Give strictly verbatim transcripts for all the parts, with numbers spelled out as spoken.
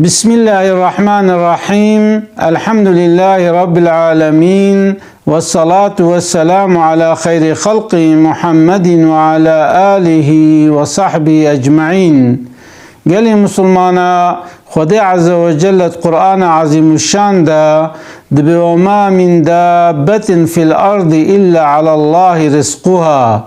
Bismillahirrahmanirrahim. Elhamdülillahi Rabbil alemin. Vessalatu vesselamu ala hayri halqi Muhammedin ve ala alihi ve sahbihi ecmaîn. Gelê Musulmana, Xwedê Azze ve Celle di Qur'ana Azîmuşşan de dibê: "Ve ma min dabbetin fil ardi illa alallahi rizquha."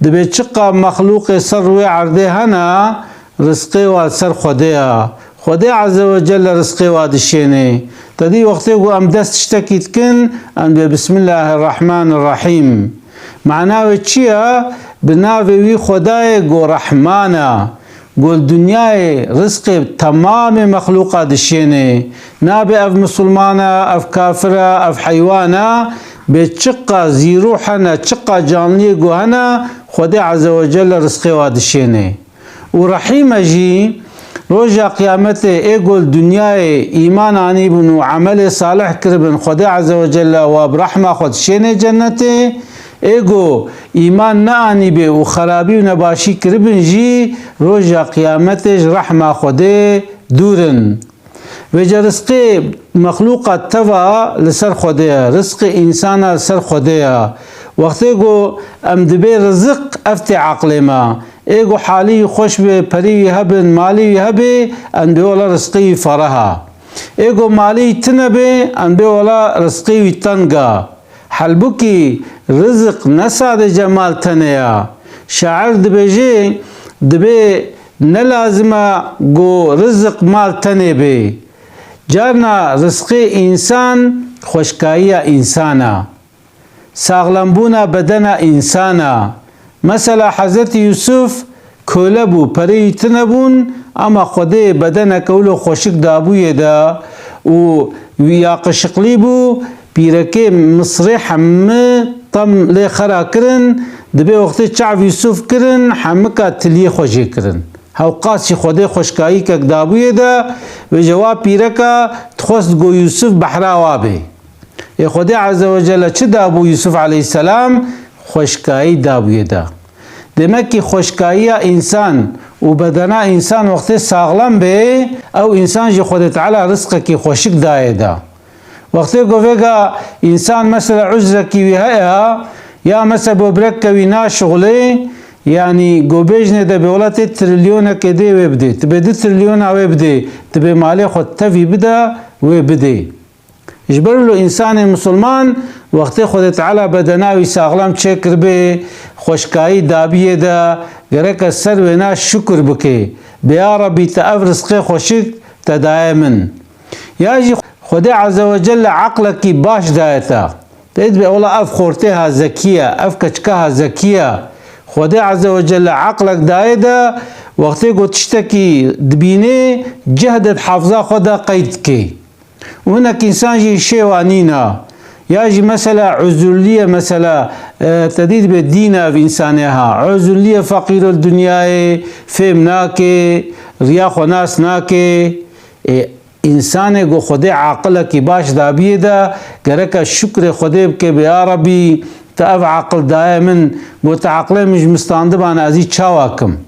Dibê çiqa mexlûqê ser rûyê erdê hene, rizqê wa li ser Xwedê ya. Xwedê Azze ve Celle rizqê wa dişênê. Te dî wextê ku em dest tiştekî dikin, em dibê Bismillahirrahmanirrahîm. Mana wê çi ye? Bi navê wî Xwedayê ku Rehman e, ku li dinyayê rizqê temamê mexlûqa dişênê. Nabe ev misilman e, ev kafir e, ev heywan e, bê çiqa zîrûh hene, çiqa canliyê ku hene, Xwedê Azze ve Celle rizqê wa dişênê. Û Rehîm e jî, roja Qiyametê ê ku li dinyayê îman anîbûn û emelê salih kiribin, Xwedê Azze ve Celle wa bi rehma xwe dişênê cennetê, ê ku îman neanîbê û xerabî û nebaşî kiribin jî, roja Qiyametê ji rehma Xwedê dûr in. Vêca rizqê mexlûqa teva li ser Xwedê ye, rizqê însana li ser Xwedê ye. Wextê ku em dibê riziq, ev tê eqlê me. Ê ku halî wî xweş be, perî wî hebin, malî wî hebê, em dibê wela rizqê wî fereh e. Ê ku malî wî tune be, em dibê wela rizqê wî teng e. Halbûkî riziq ne sadece mal tenê ye. Şair dibêje, dibê ne lazim e ku riziq mal tenê bê. Carna rizqê însan xweşkayiya însan e. Saxlembûna bedena însan e. Mesela Hezretî Yûsuf kole bû, perê wî tune bûn, ama Xwedê bedeneke wilo xweşik dabûyê de û wî yaqişiqlî bû, pîrekê Misrê hemî tem lê xera kirin, dibê wextê çav Yûsuf kirin, hemika tiliyê xwe jê kirin. Hewqasî Xwedê xweşkayîkek dabûyê de, vêca wa pîreka dixwest ku Yûsuf behra wa bê. Ê Xwedê Azze ve Celle çi dabû Yûsuf aleyhisselam? Xweşkayî dabûyê de. Demek ki xweşkayiya însan û bedena însan wextê saxlem bê, ew însan jî Xwedê Teala rizqekî xweşik dayê de. Wextê ku vêga însan mesela uzrekî wî heye, ya mesela böbrekeke wî naşixulê, yanî ku bêjinê de bê wela tê trilyonekê dê wê bidê, tu bê du trilyona wê bidê, tu bê malê xwe tevî bide wê bidê. Ji ber wilo însanê misilman wextê Xwedê Teala bedena wî saxlem çêkiribê, xweşkayî dabiyê de, gereke ser wêna şukir bike. Bê ya Rebî te ev rizqê xweşik te daye min. Ya jî Xwedê Azze ve Celle eqlekî baş daye te. Te dibê wela ev xortê ha zekî ye, ev keçika ha zekî ye. Xwedê Azze ve Celle eqlek daye de, wextê ku tiştekî dibînê, cehd di hafza xwe de qeyd dike. Û hinek însan jî şêwa nîna. Ya jî mesela uzurliye mesela, e, te dî dibê dîna ev însanê ha. Uzurliye feqîro li dinyayê fêm nake, riya xwe nas nake. Ê, însanê ku Xwedê aqilekî baş dabiyê de, gereke şukrê Xwedê bike, bê ya Rebî, te ev aqil daye min, ku te aqilê min ji min standibana, ez î çawa kim?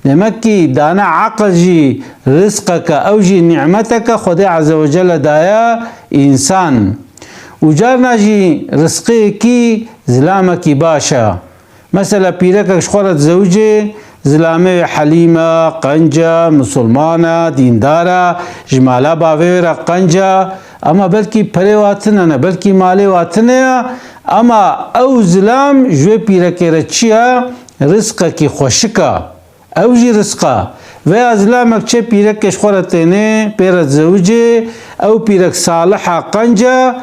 Demek kî dana aqil jî rizqeke, ew jî nîmeteke Xwedê Azze ve Celle daye însan. Û carna jî rizqeyekî zilamekî baş e. Mesela pîrekek ji xwe re dizewicê, zilamê wê helîm e, qenc e, misilman e, dîndar e, ji mala bavê wê re qenc e, ama belkî perê wa tune ne, belkî malê wa tune ye, ama ew zilam ji wê pîrekê re çi ye? Rizqekî xweşik e. Ew jî rizq e. Veya zilamek çê pîrekê ji xwe re tênê, pê re dizewicê, ew pîrek salih e, qenc e.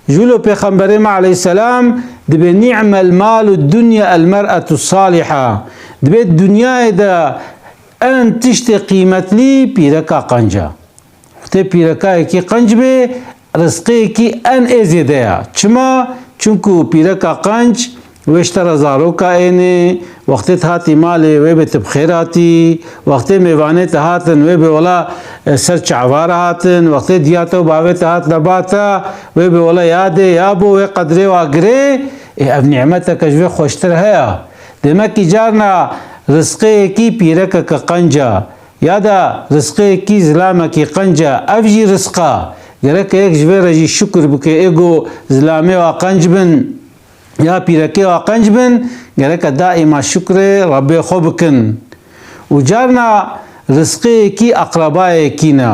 Ji wilo Pêxemberê me aleyhisselam dibê: "Ni'mel malu dunya el mer'etu saliha." Dibê dinyayê de en tiştê qîmetlî pîreka qenc e. Wextê pîrekayekî qenc bê, rizqeyekî en ê zêde ya. Çima? Çunku pîreka qenc wê ji te re zaroka ênê, wextê tu hatî malê wê bê tu bi xêr hatî, wextê mêvanê te hatin wê bê wela, e, ser çava re hatin, wextê diya te û bavê te hatine ba te wê bê wela ya dê ya bo wê qedrê wa girê, ê, ev nîmeteke ji vê xweştir heye? Demek ki carna rizqeyekî pîrekeke qenc e. Ya da rizqeyekî zilamekî qenc e, ev jî rizq e. Gereke yek ji vê re jî şukir bike. Ê ku zilamê wa qenc bin, ya pîrekê wa qenc bin, gereke daîma şukrê Rebbê xwe bikin. Û carna rizqeyekî eqrebayekî ne.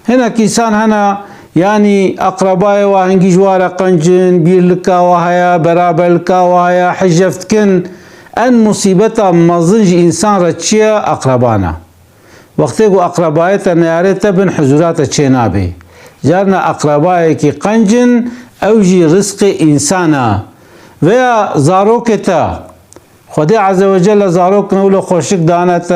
Hinek însan hene, yanî eqrebayê wa hingî ji wa re qenc in, bîrlika wa heye, beraberlika wa heye, hicef dikin. En musîbeta mezin ji însan re çi ye? Eqreban e. Wextê ku eqrebayê te neyarê te bin, huzûra te çê nabê. Carna eqrebayekî qenc in, ew jî rizqê însan e. Veya zarokê te, Xwedê Azze ve Celle zarok ne wilo xweşik dane te,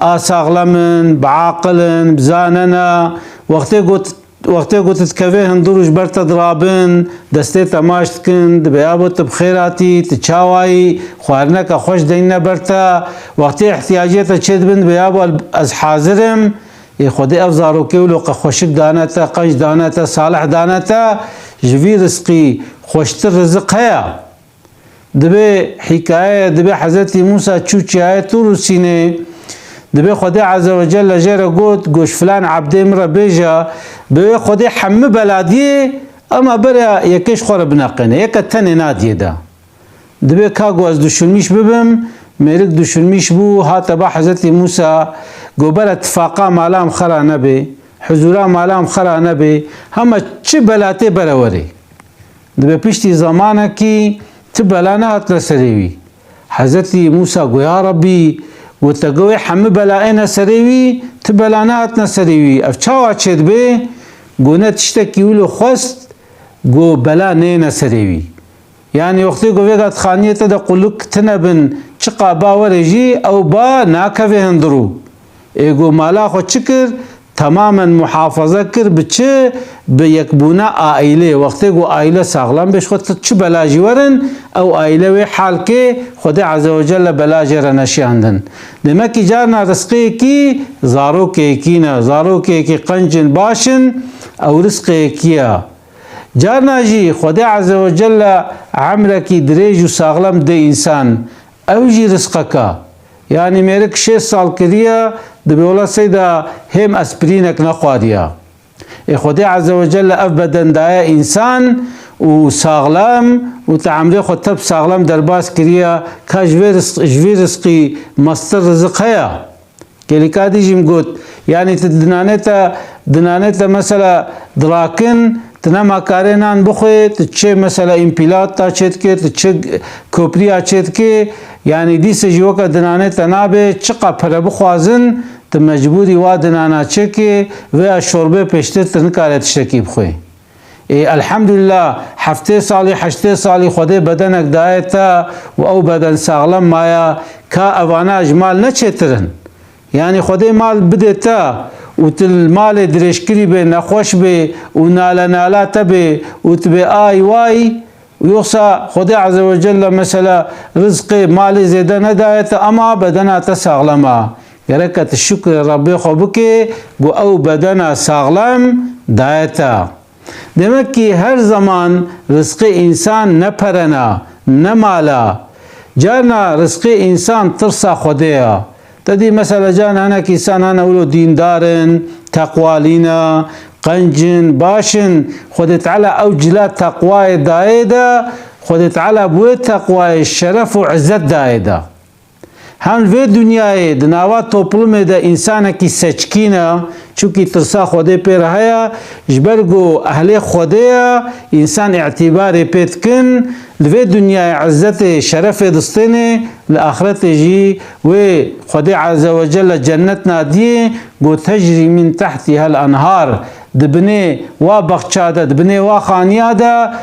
a saxlem in, bi aqil in, bi zane ne. Wextê ku, wextê ku tu dikevê hundir û ji ber te dirabin, destê te maç dikin, dibe ya bo tu bi xêr hatî, tu çawayî, xwarineke xweş deyne ber te. Wextê ihtiyacê te çêdibin, dibe ya bo ez hazir im. Ê Xwedê ev zarokê wilo qe xweşik dane te, qenc dane te, salih dane te, ji vî rizqî xweştir riziq heye? Dibê hîkaye, dibê Hezretî Mûsa çû çiyayê Tûr û Sînê, dibê Xwedê Azze ve Celle jê re got, got, ji filan ebdê min re bêje, bi wê Xwedê hemî bela diyê, ema bere yekê ji xwe re bineqêne, yeke tenê nadiyê de. Dibê ka got ez duşunmîş bibim, mêrik duşunmîş bû, hate ba Hezretî Mûsa, got bere tifaqa mala min xera nebê, huzûra mala min xera nebê, hema çi bela tê bere werê. Dibê piştî zemanekî ti bela nehatine serê wî. Hezretî Mûsa got, ya Rebbî, got te got wê hemî bela êne serê wî, ti bela nehatine serê wî. Ev çawa çêdibe? Got ne tiştekî wilo xwest, got bela nêne serê wî. Yanî wextê ku vêga di xaniyê te de qulik tine bin, çiqa ba were jî ew ba nakeve hundirû. Ê ku mala xwe çi kir? Temamen muhafaza kir bi çi? Bi yekbûna aîlê. Wextê ku aîle saxlem be, ji xwe ti çi bela jî werin, ew aîle wê halkê Xwedê Azze ve Celle bela jê re neşiyandin. Demek ki carna rizqêkî zarokêkî ne, zarokêkî qenc in, baş in, ew rizqêkî ye. Carna jî Xwedê Azze ve Celle emrekî dirêj û saxlem dê însan. Ew jî rizqek e. Yanî mêrik şêst sal kiriye, dibê wela seyda hêm aspirînek nexwariye. Ê Xwedê Azze ve Celle ev beden daye însan û saxlem û te emrê xwe tep saxlem derbas kiriye, ka ji vê rizq-, ji vî rizqî mestir riziq heye? Gelîka dî jî min got, yanî tu dinanê te, dinanê te mesela dirakin, tu nema karê nan bixwê, tu çê mesela împîlat ta çê dikê, tu çi kopriya çê dikê, yanî dîse jî weke dinanê te nabe, çiqa pere bixwazin, tu mecbûrî wa dinana çêkê, veya şorbê pêştir tu nikare tiştekî bixwê. Ê, elhamdülillah, heftê salî, heştê salî Xwedê bedenek daye te û ew beden saxlem maya, ka evana ji mal ne çêtir in. Yanî Xwedê mal bidê te û tu li malê dirêjkirî bê, nexweş bê û nale nala te bê û tu bê ay way, û yoxsa Xwedê Azze ve Celle mesela rizqê malê zêde nedaye te, ema bedena te saxlem a. Gereke tu şukrê Rebbê xwe bikê, ku ew bedena saxlem daye te. Demek ki her zaman rizqê însan ne perena, ne mala. Carna rizqê însan tirsa Xwedê ya. Te dî mesela carna hinek însan hene wilo dîndar in, teqwalî ne, qenc in, baş in. Xwedê Teala ew cila teqwayê dayê de, Xwedê Teala bi wê teqwayê şeref û izzet dayê de. Hem vê dinyayê di nava toplumê de însanekî seçkîn e, çimkî tirsa Xwedê pê re heye, ji ber ku ehlê Xwedê ye, însan îtîbarê pê dikin, li vê dinyayê izzetê, şerefê distênê, li axretê jî wê Xwedê Azze ve Celle cennet nadiyê, ku tecrî min tehtîhel enhar, di binê wa baxça de, di binê wa xaniya de,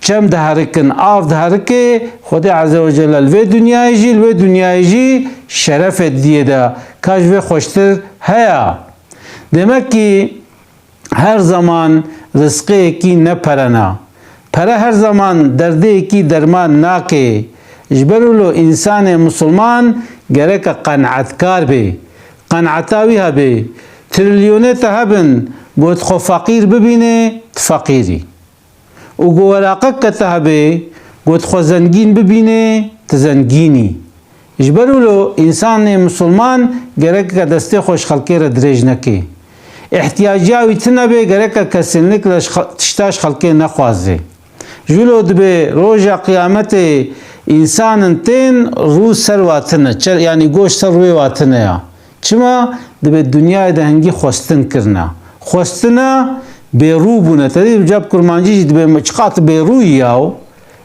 çem diherikin, av diherike, Xwedê Azze ve Celle li vê dinyayê jî, li wê dinyayê jî şerefê didiyê de, ka ji vê xweştir heye? Demek ki her zaman rizqeyekî ne pere ne. Pere her zaman derdeyekî derman nake. Ji ber wilo însanê misilman gereke qenaetkar bê. Qenaeta wî hebe. Trilyonê te hebin, got xwe feqîr bibîne, tu feqîrî. Û ku weraqek ke te hebe, got xwe zengîn bibîne, tu zengînî. Ji ber wilo însanê misilman gereke destê xwe ji xelkê re dirêj neke. Îhtiyaciya wî tune bê, gereke kesinlikle ji xe-, tişta ji xelkê nexwaze. Ji wilo dibê roja qiyametê însanin tên rû ser wa tine, çer-, yanî goş ser rûyê wa tine ya. Çima? Dibê dinyayê de hingî xwestin kirine. Xwestina bêrû bûne. Te dî ca bi kurmancî jî dibê çiqas tu bêrûyî yaw.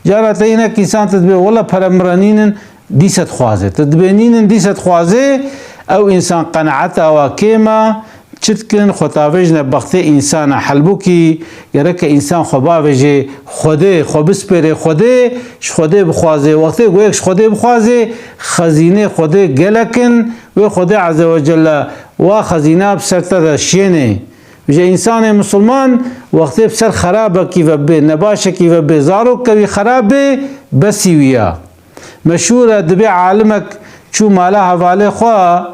Cara te hinek însan te dibê wela pere min re nînin, dîse dixwaze. Te dibê nînin, dîse dixwaze, ew însan qenaeta wa kêm e, çi dikin, xwe tavêjine bextê însana. Helbûkî gereke însan xwe bavêje Xwedê, xwe bispêrê Xwedê, ji Xwedê bixwaze. Wextê ku yek ji Xwedê bixwaze, xezînê Xwedê gelek in, wê Xwedê Azze ve Celle wa xezîna bi ser te de şiyêne. Ji însanê misilman wextê bi ser xerabekî ve bê, nebaşekî ve bê, zarokeke wî xerab bê, besî wî ya. Meşhûr e, dibê alimek çû mala hevalê xwe,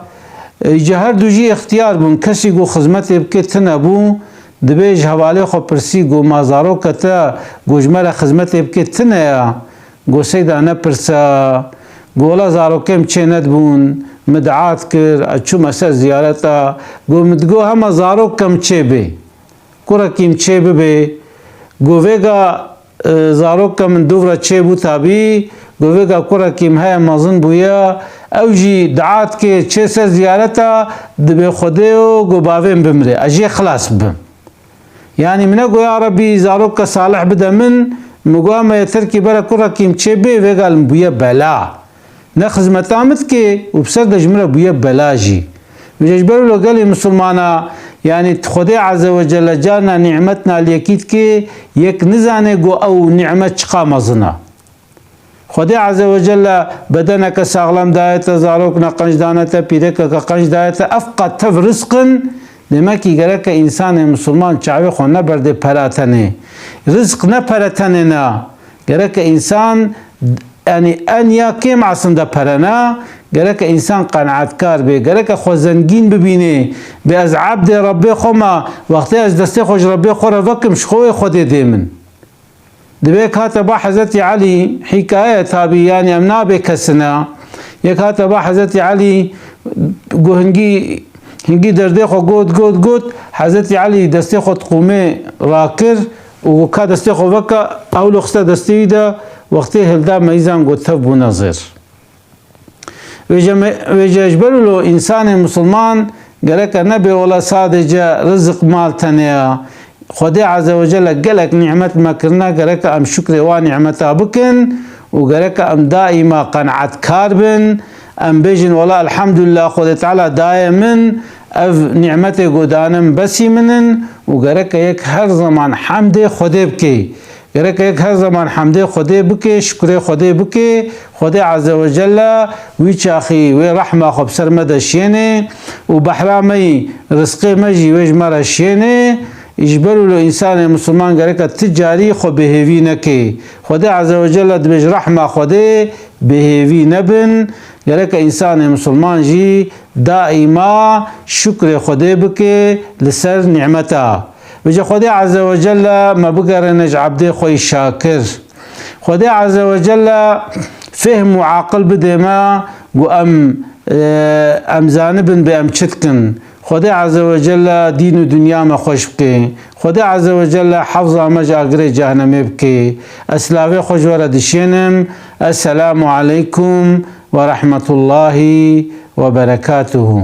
e, ji her du jî îxtiyar bûn. Kesî ku xizmetê bike tune bû, dibê ji hevalê xwe pirsî, got, ma zaroke te, got, ji me re xizmetê bike tune ya? Got, seyda nepirse. Got, wela zarokê min çê nedibûn, min dua dikir, ez çûme ser ziyareta. Got, min digot hema zaroke min çê bê. Kurekî min çê bibe. Got, vêga, e, zaroke min dûv re çê bû tabî. Got, vêga kurekî min heye mezin bûye. Ew jî dua dike, çê ser ziyareta, dibê Xwedê yo, got, bavê min bimire, ez jê xilas bibim. Yanî min negot, ya Rebbî, zaroke salih bide min. Min got, hema yeter kî bere kurekî min çê bê, vêga li min bûye bela. Ne xizmeta min dike û bi ser de ji min re bûye bela jî. Vêca ji ber wilo gelê misilmana, yanî Xwedê Azze ve Celle carna nîmetna li yekî dike, yek nizane ku ew nîmet çiqa mezin e. Xwedê Azze ve Celle bedeneke saxlem daye te, zarokna qenc dane te, pîrekeke qenc daye te, ev qat tev rizq in, demekî gereke însanê misilman çavê xwe neberdê pera tenê. Rizq ne pere tenê ne. Gereke însan, yanî en ya kêm aslında pere ne, gereke însan qenaetkar bê, gereke xwe zengîn bibînê, bê ez ebdê Rebbê xwe me, wextê ez destê xwe ji Rebbê xwe re vekim, ji xwe wê Xwedê dê min. Dibê ka te ba Hezretî Elî, hîkaye tabî, yanî em nabê kesine, yek hate ba Hezretî Elî, got hingî, hingî derdê xwe got, got, got, Hezretî Elî destê xwe di qûmê rakir û got ka destê xwe veke, ew li xiste destê wî de, wextê hilda meyzan got tev bûne zêr. Vêce me-, vêce ji ber wilo însanê misilman gereke nebe wela sadece rizik mal tenê ya. Xwedê Azze ve Celle gelek nîmet me kirine, gereke em şukrê wa nîmeta bikin û gereke em daîma qenaetkar bin. Em bêjin, wela elhamdulillah, Xwedê Teala daye min, ev nîmetê ku dane min besî min in û gereke yek her zeman hemdê Xwedê bike. Gereke yek her zeman hemdê Xwedê bike, şukrê Xwedê bike. Xwedê Azze ve Celle wî çaxî wê rehma xwe bi ser me de şiyêne û behra me yî, rizqê me jî wê ji me re şiyêne. Ji ber wilo însanê misilman gereke ti carî xwe bêhêvî neke. Xwedê Azze ve Celle dibê ji rehma Xwedê bêhêvî nebin. Gereke însanê misilman jî daîma şukrê Xwedê bike li ser nîmeta. Vêce Xwedê Azze ve Celle me bigerîne ji ebdê xwe yî şakir. Xwedê Azze ve Celle fehm û aqil bide me ku em, e, em zanibin bê em çi dikin. Xwedê Azze ve Celle dîn û dinya me xweş bike. Xwedê Azze ve Celle hefza me ji agirê cehnemê bike. Ez silavê xwe ji we re dişênim. Esselamu aleykum ve rahmetullahi ve berekatuhu.